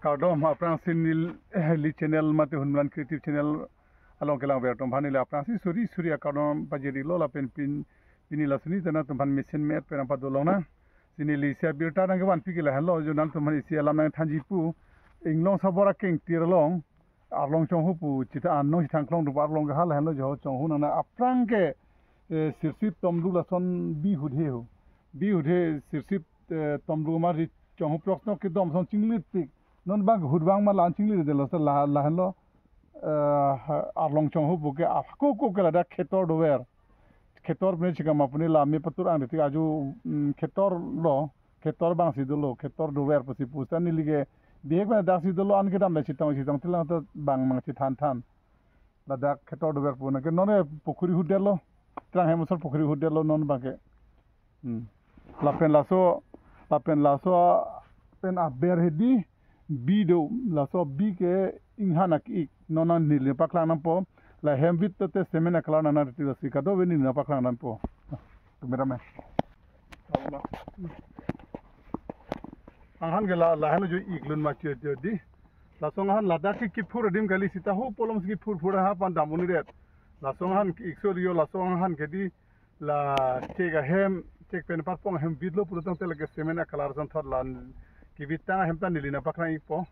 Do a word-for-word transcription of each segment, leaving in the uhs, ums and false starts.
Kardom aphrangsi neli channel mate Hunmilan Creative Channel along kelang ver atum aphan neli aphrangsi suri suri akardom pajirilo lapen pin pini laso neli ta nangtum aphan mesen me-et pen nangpadolong nang. Si neli isi abirta nangkevanpi ke lahenlo, jo nangtum aphan isi alam nangthanji pu. Inglong Sabor akengtir along Arlong Chonghu pu chita anong chithang klong dupa arlong ke ha lahenlo jo Chonghu nang na aphrang ke, eh, sirsip tomlu lason bi hudhe ho. Bi hudhe sirsip, eh, tomlu ma ri Chonghu prok nok kedom ason chinglir tik. Non bang hut bang ma la-an chinglir detlo sa la, lahenlo, eh, Arlong Chonghu pu ke ako ako ke ladak khetor dover. Khetor pune chikama pune la me patur ang detik aju, mm, khetor lo, khetor bangsi dolo, khetor dover pusi pusita neli ke bihek pen daksi dolo an kedam le chitong chitong tilang ta bang mang chithan than. Ladak khetor dover pu nang ke non e pukhuri hudetlo. Terang hem asor pukhuri hudetlo non bang ke. Hmm. Lapen laso, lapen laso pen aber hedi bi do, laso bi ke inghan ak-ik non nang neli paklang nangpo. La hem vit to te semen a-colour nang nang riti lasi kadokave neli nangpaklang nangpo. Tumera me. Anghan ke la, lahenlo jo iklun ma chio chio di. Laso anghan ladak ke kiphur adim kali sita ho polom si kiphur phur ha pan dam un-edet. Laso anghan ke ikso liyo laso anghan ke di la chek ahem, chek pen patpong ahem vitlo pulotangte lake semen a-colour ason thot la kivit tang ahem ta neli nangpaklang ikpo.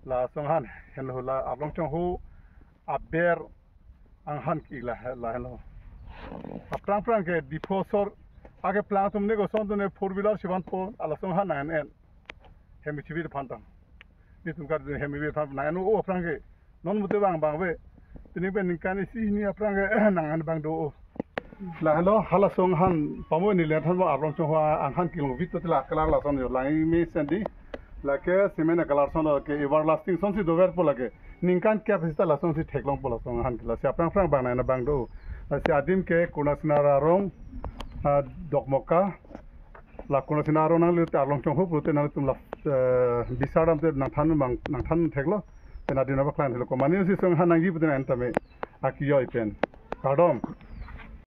Laso anghan henlo la Arlong Chonghu aber anghan ke-ik la, lahenlo. Aphrang phrang ke Diphu asor akeplang atum ne koson atum ne four wheeler si vanpo, laso anghan nang en-en. Hem chivit aphan tang. Netum kar hem chivit aphan nang en-o aphrang ke. Non mute bang bang ave. Tini pen ningkan isi hini aphrang ke nang en bang do-o. Lahenlo halaso anghan pamo neli thanbom Arlong Chonghu anghan kelong vit to tila a-colour lason jo lang mesen di. Lake semen a-colour ason lake everlasting asonsi doverpo lake. Ningkan kep sita lasonsi theklongpo laso anghan ke. Lasi aphrang phrang bang nang en bang do. Lasi adim ke Kurna Singnar arong, ah, Dokmoka. La Kurna Singnar arong nangli te Arlong Chonghu pulote nangtum la, eh, bisar damte nangthan bang nangthan theklo. Pen adim nangpaklang theklo. Komane si laso anghan nangji pulote nang en tame. Akijoi pen. Kardom.